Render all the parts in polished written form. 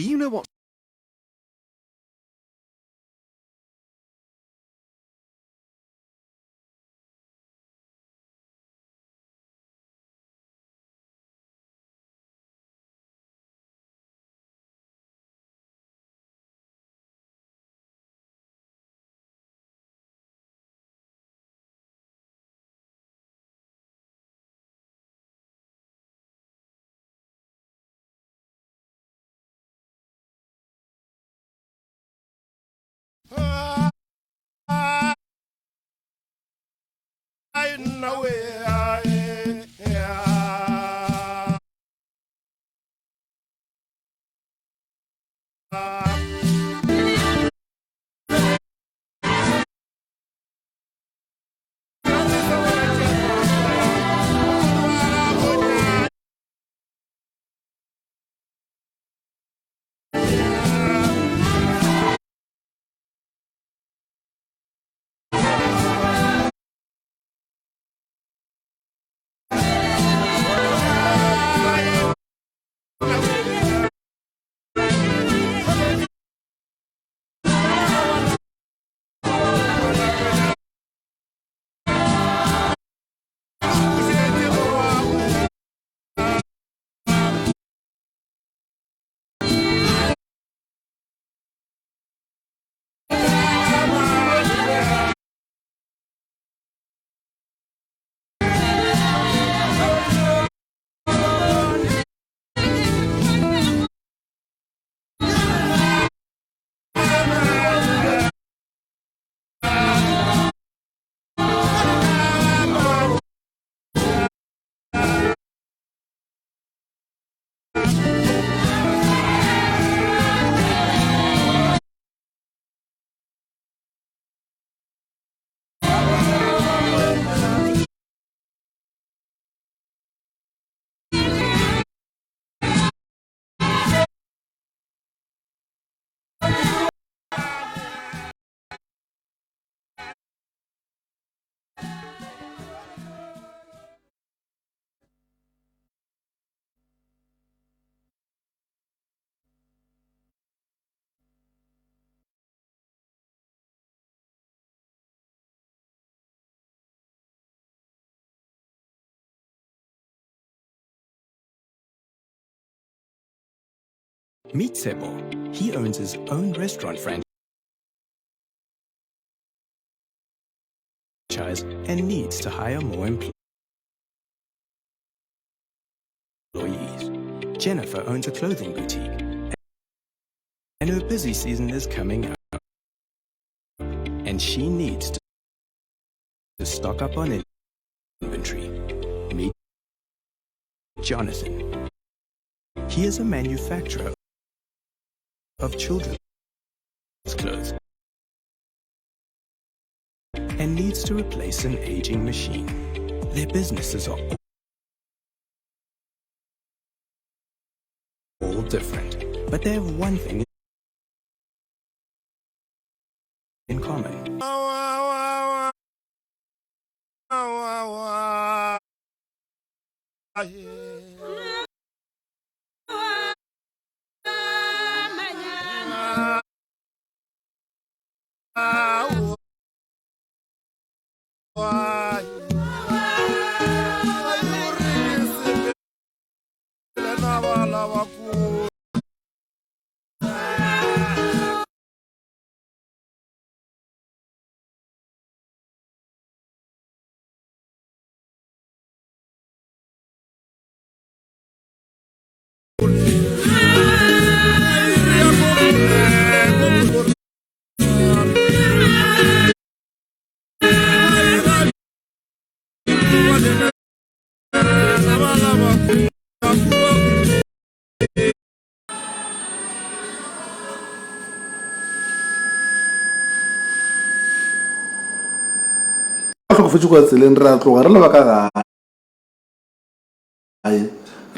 Do you know what Meet Sebo. He owns his own restaurant franchise and needs to hire more employees. Jennifer owns a clothing boutique and her busy season is coming up and she needs to stock up on inventory. Meet Jonathan. He is a manufacturer of children's clothes and needs to replace an aging machine. Their businesses are all different, but they have one thing in common. Ba hlokofetše kua tseleng, re a tloga re leba ka gae,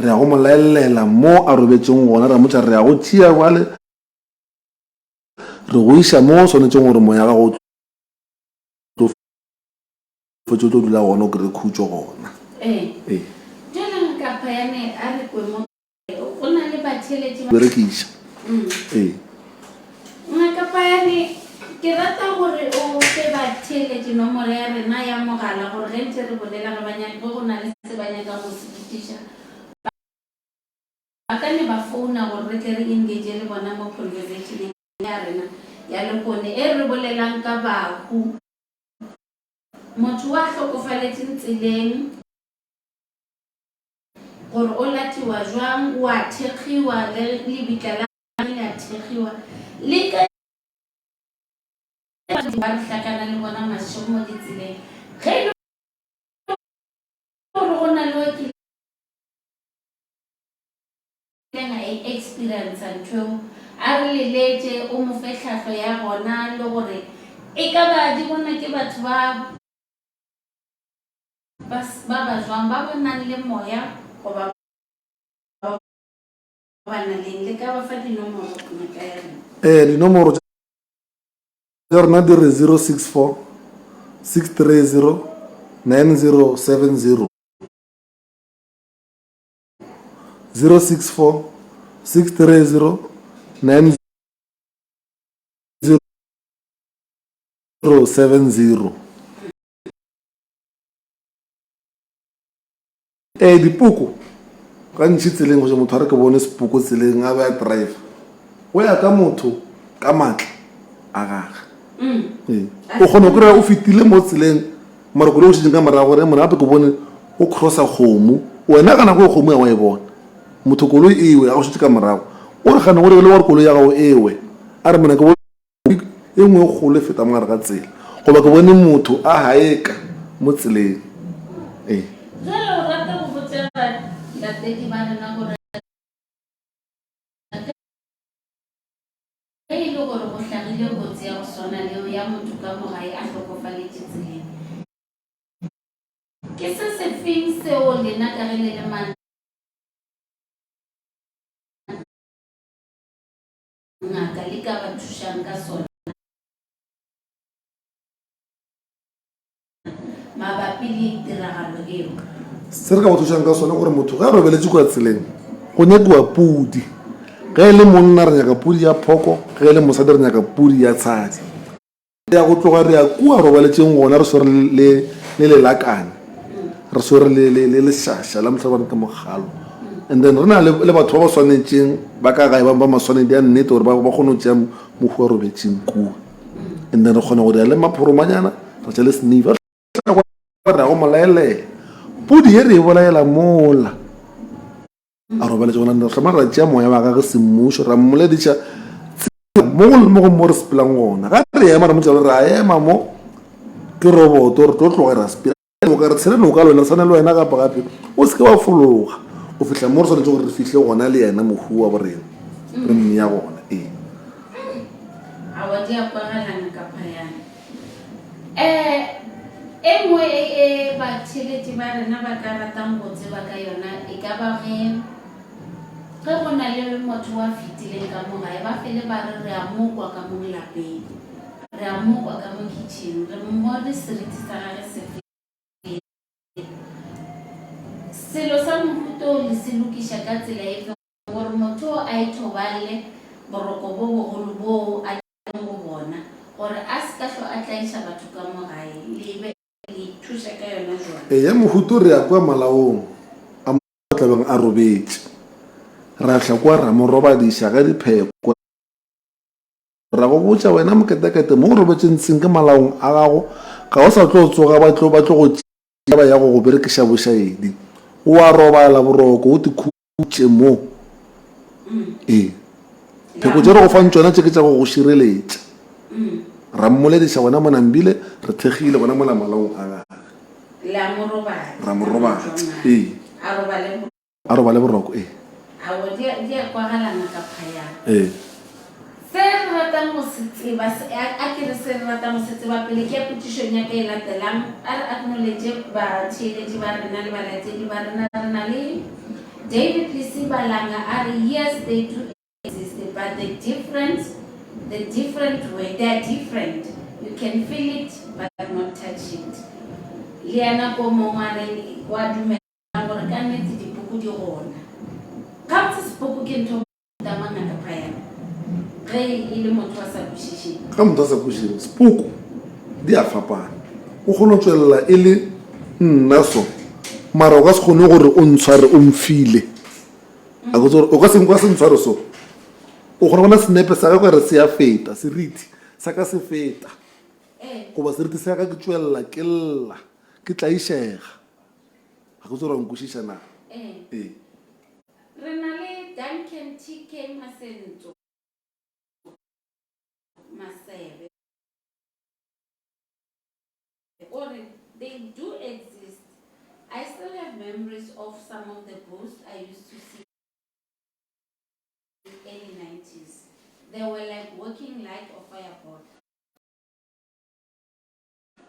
re ya go mo laelela mo a robetšeng gona, ra mmotša re ya go tšea bjale re go iša mo o swanetšeng gore moya gago o tlo fetše o tlo dula gona o kry-e khutšo gona. Ee. Ee. Bjale Nkapayane a re kwe mo go na le batheeletši ba Berekiša. Ee. Ngaka Payane, ke rata gore o fe batheeletši nomoro ya rena ya mogala gore ge ntše re bolela ge ba nyaka, ge go na le se ba nyakang go se botšiša, ba ka ne ba founa gore re tle re engage le bona mo conversationeng ya rena ya lehono e re bolelang ka bahu. Motho wa hlokofaletšeng tseleng gore o latiwa jwang, o a thekgiwa, le lebitla la gagwe le a thekgiwa, le ka batho ba re hlakana le bona mašego mo ditseleng. Ge e le gore go na le o kileng a e experiencer ntho eo, a re leletše, o mo fe tlhahlo ya gona le gore e ka ba di bona ke batho ba Ba, ba ba jwang? Ba ba nang le moya goba ba ba na leng? Le ka ba fa dinomoro ngaka ya rena? Ee, dinomoro tša rena di re 064 630 9070. 064 630 9070. Ee, dipoko gantši tseleng go motho a re ke bone sepoko tseleng a be a driver go ya ka motho ka maatla a gage mm. ee o kgona go kry-a o fetile mo tseleng mara koloi o šetseng ka morago gore mona gape ke bone o crossa kgomo wena ka nako e kgomo ya wa e bona motho koloi ewe a go šetse ka morago o re gane gore le gore koloi ya gago ewe a re mona ke E nngwe e kgolo e feta mo gare ga tsela, goba ke bone motho a haeka mo tseleng. Ee. Bjale o rata go botša balatedi ba rena gore ge e le gore go hlagile kotsi ya go swana leo ya motho ka mo gae a hlokofaletše tseleng, ke se sefeng seo lena ka ge le le Ngaka le ka ba thušang ka sona mabapi le tiragalo eo? Se re ka ba thušang ka sona gore motho ge a robeletše kua tseleng go nyakiwa pudi. Ge e le monna re nyaka pudi ya phoko, ge e le mosadi re nyaka pudi ya tshadi. Re ya go tloga re ya kua robaletšeng gona re swere le le lelakane, re swere le le le lešaša la mohla ba re ke mogalo. And then re na le le batho ba ba swanetšeng ba ka gae ba ba maswanedi a nnete gore ba ba kgone go tšea mohu wa robetšeng kua. And then re kgona go dira le maphoromanyana, ra tšea le snifa. Re ya go mo laelela. Pudi ye re e bolaela mola. A robaletše gona, re hloma ra tšea moya wa gagwe semmušo, ra mmolediša tsela mo go le mo go mo re sepelang gona. Ga re ema re motša gore re a ema mo, ke roboto, re tlo tloga ra sepela noka, re tshele noka le wena, re swane le wena gape gape, o se ke wa fologa go fihla mo re swanetše gore re fihle gona le yena mohu wa borena, re mmea gona. Ee. Aowa di a kwagala Ngaka Phayane. Um e nngwe e e batheeletši ba rena ba ka ratang go tseba ka yona e ka ba ge ge go na le motho wa fetileng ka mo gae ba fele ba re re a mo kwa ka mo lapeng, re a mo kwa ka mo kitchen, re mmone seriti sa gage se fela. Selo sa mohuta o le se lokiša ka tsela efe gore motho a ithoballe boroko bo bogolo boo a leng go bona, gore a se ka hlwa a tlaiša batho ka mo gae, le be le ithuša ka yona jwang? Eya, mohuto re ya kua malaong a mo a tla beng a robetše, ra fihla kua ra mo robadiša ka dipheko, ra go botša, Wena moketekete, mo o robetšeng tsheng ke malaong a gago, ga o sa tlo tsoga ba tlo ba tlo go tšea ba ya go go berekiša bošaedi. O a robala boroko, o tikhutše mo. Ee. Pheko tše re go fang tšona tše ke tša go go šireletša. Ra mmolediša gona mona mbile re thekgile gona mola malaong a gagwe. La mo robatša. Ra mo robatša. Ee. A robale boroko. A robale boroko, ee. Aowa, di a, di a kwagala Ngaka Phayana. Ee. Se re ratang go se tseba, se, a, a ke re se re ratang go se tseba pele ke ya potšišong ya ka e latelang, a re acknowledge batheeletši ba rena le balatedi ba rena. Re na le David Lesiba Langa a re, Yes, they do exist, but the different, the different way, they are different. You can feel it, but not touch it. Le yena ko mongwe a re, wa dumela gore ka nnete dipoko di gona. Gabotse sepoko ke ntho mohuta mang, Ngaka Phayana? Ge e le motho a sa kwešišeng. Ge motho a sa kwešiše, sepoko di a fapana. O kgona go tšwelela e le nna so, mara o ka se kgone gore o ntshware o mfile. A ke tsore o ka se o ka se ntshware so. O kgona bona senepe sa ka kare se a feta, seriti sa ka se feta. Goba seriti sa ka ke tšwelela ke lla, ke tlaišega. Ga ke tsore wa nkwešiša na? Ee. Re na le Duncan TK Masentso Masebe o re, They do exist. I still have memories of some of the ghosts I used to see early nineties. They were like walking light or fireball.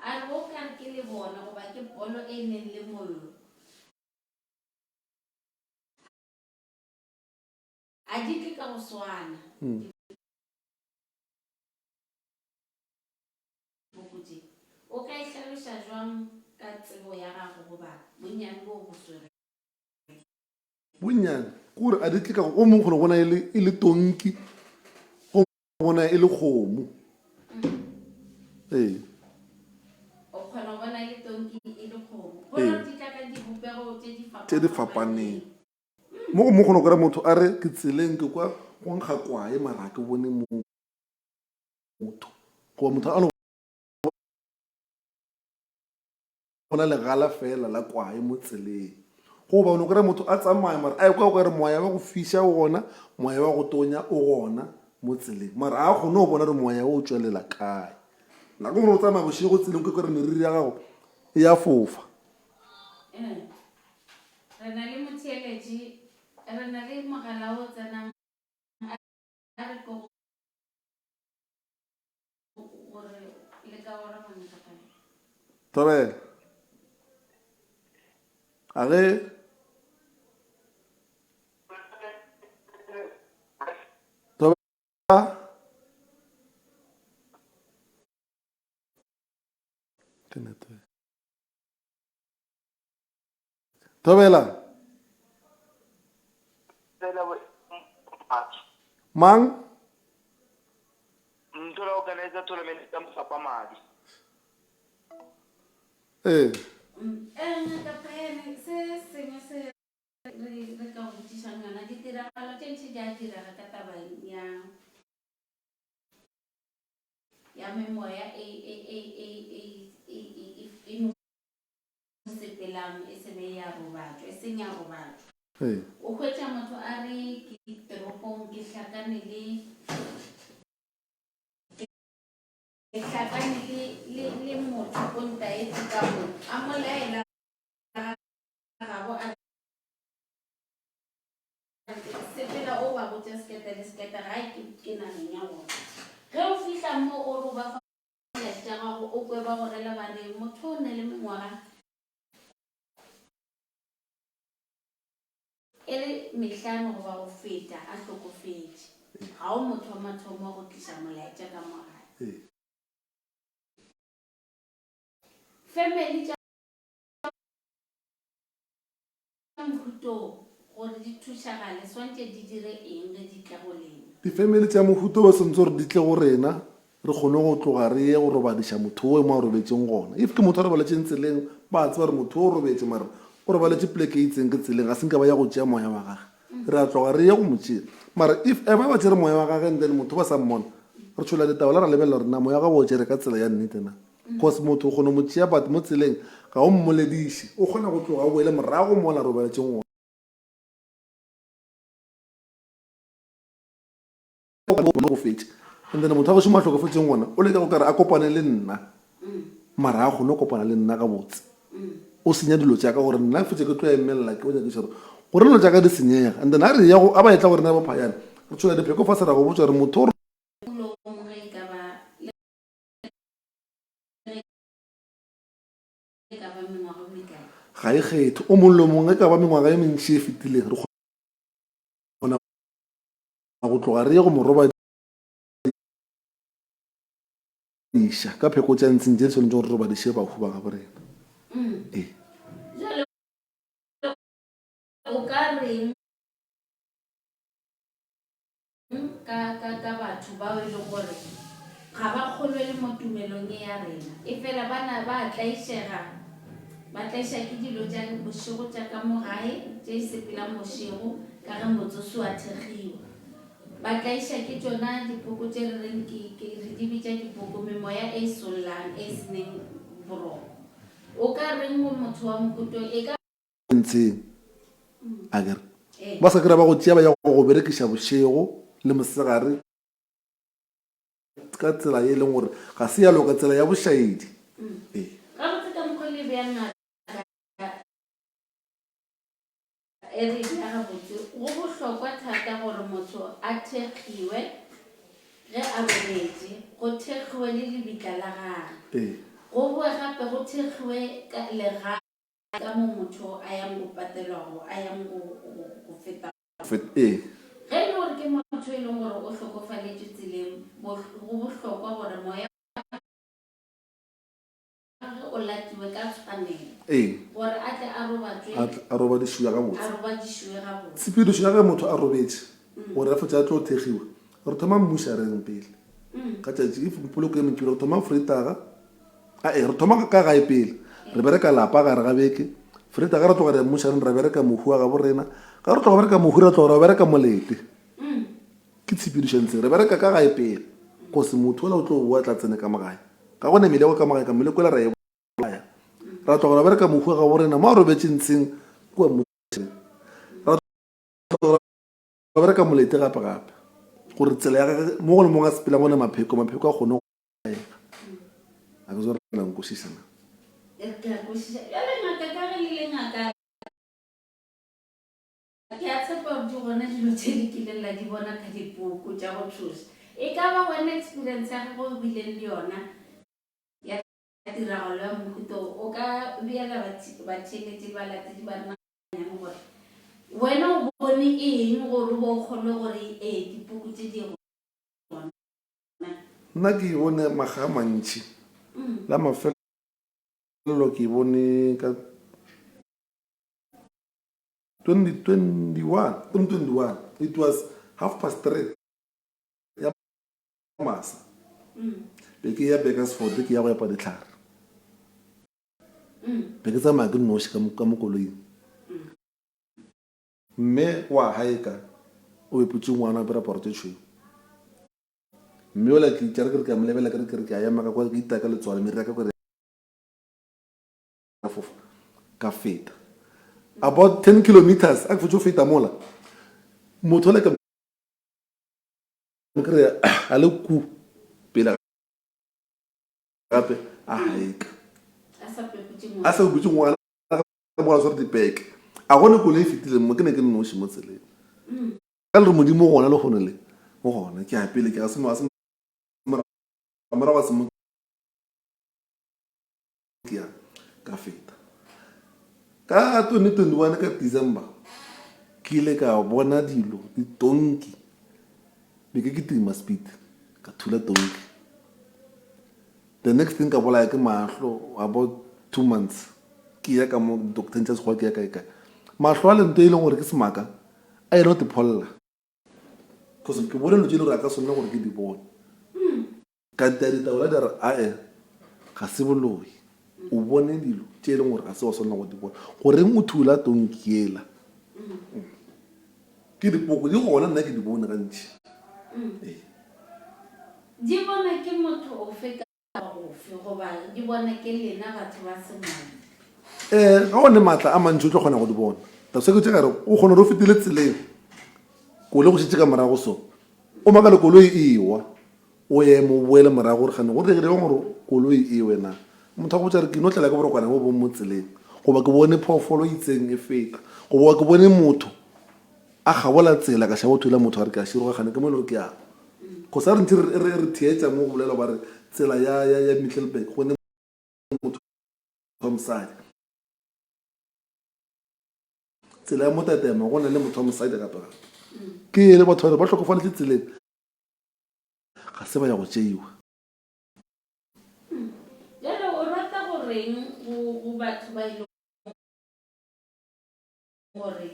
A re o ka re ke lebone goba ke bolo e neng le mollo. A di tle ka go swana dipuku tše. O ka e hlaloša bjang ka tsebo ya gago goba bonnyane boo bo swerego? Bonnyane ke gore a di tle ka go, o mongwe kgona go bona e le, e le tonki, o bona e le kgomo. Ee. O kgona go bona e le tonki, e le kgomo. Go ra gore di tla ka dibopego tše di Tše di fapaneng. Mo gongwe o kgona go kry-a motho a re ke tseleng ke kwa go nkga kwae mara ga ke bone motho. Goba motho a no bona legala fela la kwae mo tseleng. Goba o no kry-a motho a tsamaya mara a ekwa o kare moya wa go fiša o gona, moya wa go tonya o gona mo tseleng. Mara ga a kgone go bona gore moya o tšwelela kae. Nako e nngwe o tsamaya bošego tseleng o kwe kare meriri ya gago e a fofa. Re na le motheeletši, re na le mogala o tsenang, a re ko gore le ka ora bone ka kae. Thobela. A ge Thobela. Ke network. Thobela. Mang? Nthola organizer tournament tsa mosapa madi. Ee. Eh, ngaka Brian, se sengwe se re re ka go botšišang yona, ditiragalo tše ntši di a direga ka taba ya ya memoya e e e e e e e e no sepelang e se be ya robatšwa, e seng ya robatšwa. Ee. O hwetša motho a re ke toropong ke hlakane le ke hlakane le le le motho o ntaetše ka mo a mo laela gabo a re sepela o ba botša sekete le sekete gae ke ke nageng ya bona. Ge o fihla mo o re o ba fa Letšatši tša gago o kwe ba go rela ba re motho o na le mengwaga e le mehlano goba go feta a hlokofetše. Ga o motho wa mathomo wa go tliša molaetša ka mo gae. Family tša mohuto gore di thušagale swantše di dire eng ge di tla go lena? Difemeli tša mohuto ba swantse gore di tle go rena re kgone go tloga re ye go robadiša motho owe mo a robetšeng gona. If ke motho a robaletšeng tseleng ba a tseba gore motho o robetše mara o robaletše poleke e itseng ke tseleng ga se nka ba ya go tšea moya wa gage re a tloga re ye go mo tšea. Mara if ever ba tšere moya wa gage and then motho ba sa mmona re tšhola ditaola ra lebelela gore na moya wa gagwe o tšere ka tsela ya nnete na. Cause motho o kgona go mo tšea but mo tseleng ga o mmolediše, o kgona go tloga o boele morago mola a robaletšeng gona. Go fetša and then motho wa gešo mo a hlokofetšeng gona o leka go kare a kopane le nna mara ga kgone go kopana le nna gabotse. O senya dilo tša ka gore nna fetša ke tlo emelela ke go nyakiša gore gore dilo tša ka di senyega and then a re ya go a ba etla go rena bophayane re tšhola dipheko fase ra go botša gore motho o Ga e kgethe. O mongwe le o mongwe, e ka ba mengwaga e mentši e fetileng, re kgona go tloga re ye go mo robadiša ka pheko tša ntseng tše di swanetšego gore re robadiše bahu ba gabo rena. Ee. Jwale o ka reng ka, ka, ka batho? batho bao e lego gore ga ba kgolwele mo tumelong ye ya rena, efela ba na ba a tlaišega, ba tlaiša ke dilo tša bošego tša ka mo gae tše sepelang bošego ka ge motsoso wa thekgiwa. Ba tlaiša ke tšona dipoko tše re reng ke, ke, re di bitša dipoko, memoya e sollang e se neng boroko. O ka reng go motho wa mohuta wo? E ka. Ntsheng, a ke re. Ba sa kry-a ba go tšea ba ya go go berekiša bošego le mosegare ka tsela ye e leng gore ga se ya loka, tsela ya bošaedi. Ee. Gabotse ka mokgwa le bjang ngaka e re bea gabotse, go bohlokwa thata gore motho a thekgiwe ge a robetše, go thekgiwe le lebitla la gagwe. Ee. Go boe gape go thekgiwe ka legae ka mo motho a yang go patelwago, a yang go, go, go feta. Fet, ee. Ge e le gore ke motho e leng gore o hlokofaletšwe tseleng, go bohlokwa gore moya wa gagwe o latiwe ka tshwanelo. Ee. Gore a tle a robatšwe. A tle a robadišiwe gabotse. A robadišiwe gabotse. Tshepedišo ya ge motho a robetše, gore a fetše a tlo thekgiwa, re thoma mmušareng pele. Ka tšatši, if poloko e Mokibelo, re thoma Freitaga, Ae, re thoma ka gae pele. Re bereka lapa gare ga beke. Freitaga re tloga re ya mmušaneng ra bereka mohu wa gabo rena. Ga re tloga bereka mohu ra tloga ra bereka molete. Ke tshepedišo ntse. Re bereka ka gae pele. Cause motho ola o tlo boa tla tsene ka mo gae. Ga gona meleko ka mo gae ka meleko ela ra e bolaya. Ra tloga ra bereka mohu wa gabo rena mo a robetše ntsheng kua mmušaneng. Ra tloga ra bereka molete gape gape. Gore tsela ya gage mo go le mongwe a sepelang gona mapheko, mapheko a kgone A ke tsebe gore la nkwešiša na. Ke a kwešiša. Bjale ngaka, ka ge le le ngaka, ke a tshepa gore di gona dilo tše le kileng la di bona ka dipuku tša go tšhoša. E ka ba wena experience ya gago o bileng le yona ya tiragalo ya mohuta wo, o ka beela batheeletši le balatedi ba rena gannyane gore wena o bone eng gore o bo o kgolwe gore ee dipuku tše di gona. Nna ke e bone makga a mantši. La mafelelo ke e bone ka 2021, 2021, it was half past 3 ya masa. Be ke ya Burgersfort ke ya go epa dihlare. Be ke tsamaya ke nnoši ka mo koloing. Mme wa haeka o epotše ngwana o apere aparo tše tšhweu. Mme yola ke itšere ke re ke a mo lebelela ke re ke re ke a ema ka kwa ke itaya ka letswalo meriri ya ka kore ya fofa ka feta about 10 kilometers a ke fetše go feta mola motho ola ke mo kry-a a le ku pele gape a haeka a sa pepotše ngwana ka mola sware dipeke a gone koloi e fetileng mo ke ne ke nnoši mo tseleng ka le re modimo gona le gone le o gona ke ya pele ke ga se mo morago ga se mo ke ya ka feta ka 2021 ka December ke ile ka bona dilo ditonki be ke kitima speed ka thula tonki The next thing ka bolaya ke mahlo about 2 months ke ya ka mo docteng tša sekgowa ke ya kae kae mahlo a le nto e leng gore ke semaka a eno te pholla cause ke bone dilo tše e le gore a ka swanela gore ke di bone ka nta ditaola di re ae ga se boloi o bone dilo tše e leng gore ga se wa swanela go di bona goreng o thula tonki ela ke dipoko di gona nna ke di bone gantši ee. Di bona ke motho ofe kapa ofe goba di bona ke lena batho ba semoya? Ee, ga o ne maatla a mantši o tlo kgona go di bona. That's why ke tše ka re o kgona gore o fetile tseleng koloi go šetše ka morago so o makale koloi e ewa o eme o boele morago gore kgane go diregile bjang gore koloi e we na. Motho a go botša re ke no tlela ke borokwana bo bong mo tseleng goba ke bone phoofolo e itseng e feta goba ke bone motho a kgabola tsela ka šaba o thula motho a re ke a široga kgane ke mo e le gore ke a go sa re ntše re re re theetša mo go bolelwa ba re tsela ya ya ya Middelburg go ne motho wa mosadi tsela ya Motatema go na le motho wa mosadi gape gape ke ele batho ba re ba hlokofaletše tseleng ga se ba ya go tšeiwa. Bjale o rata go reng go go batho ba e lego gore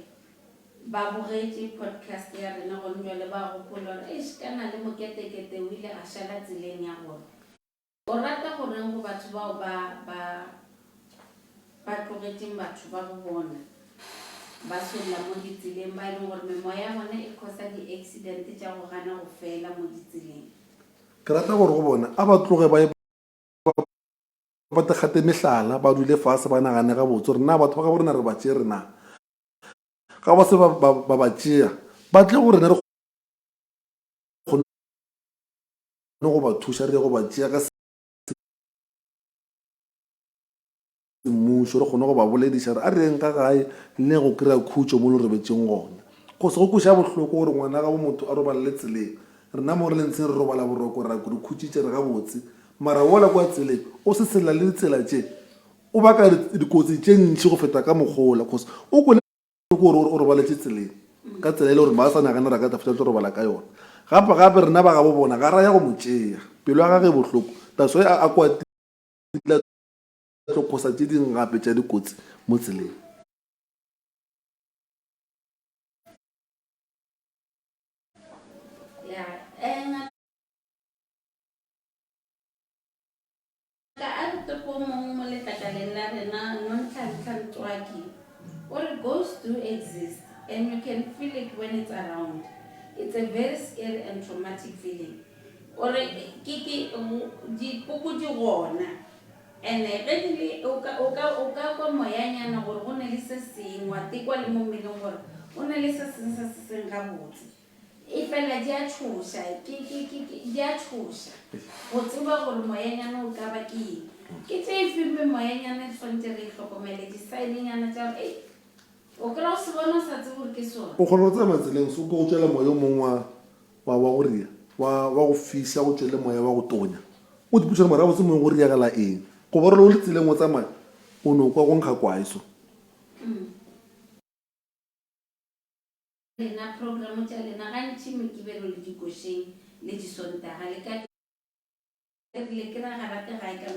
Ba bogetše podcast ya rena gone bjale ba gopola gore eish kana le moketekete o ile a šala tseleng ya gore. O rata go reng go batho bao ba ba ba tlogetšeng batho ba bo bona ba solla mo ditseleng ba e leng gore memoya ya bona e khosa di-accident tša go gana go fela mo ditseleng? Ke rata gore go bona a ba tloge ba ye ba tekgate mehlala, ba dule fase ba nagane gabotse gore na batho ba gabo rena re ba tšere na. Ga ba se ba ba ba ba tšea, ba tle go rena re kgone go ba thuša, re ye go ba tšea ka semmušo, re kgone go ba bolediša re a re yeng ka gae le go kry-a khutšo mo le robetšeng gona. Go se go kweša bohloko gore ngwana gabo motho a robalele tseleng. Rena mo re leng tseleng re robala boroko ra re khutšitše re gabotse, mara wola kua tseleng o se sela le ditsela tše o baka dikotsi tše ntši go feta ka mokgola cause o kwele gore o robaletše tseleng ka tsela e le gore ba sa nagane ra ka tla fetša tlo robala ka yona. Gape gape rena ba gabo bona ga ra ya go mo tšea, pelo ya gage e bohloko that's why a kwatile a tlo khosa tše dingwe gape tša dikotsi mo tseleng. Ya, eh, ngaka a re topo mong mo letlakaleng la rena Nonhlanhla Ntwaki o re ghosts do exist and you can feel it when it's around. It's a very scary and traumatic feeling. O re ke ke dipoko di gona And-e ge di le, o ka, o ka, o ka kwa moyanyana gore go ne le se sengwe, wa tekwa le mo mmeleng gore go ne le se sengwe se se seng gabotse. Efela di a tšhoša, ke, ke, ke, ke, di a tšhoša go tseba gore moyanyana o ka ba ke eng. Ke tše efeng memoyanyana e swanetše re e hlokomele, di-sign-nyana tša gore, ei, o kry-a o se bona o sa tsebe gore ke sona. O kgona go tsamaya tseleng so ko go tšwela moya o mongwe wa wa wa go ria, wa wa go fiša, go tšwele moya wa go tonya. O ipotša gore mara gabotse moyeng go riagala eng? Goba o re o le tseleng o tsamaya, o no kwa go nkga kwae so. Lena program tša lena gantši Mekibelo le Dikošeng le Disontaga le ka rile ke ra ga rate gae ka.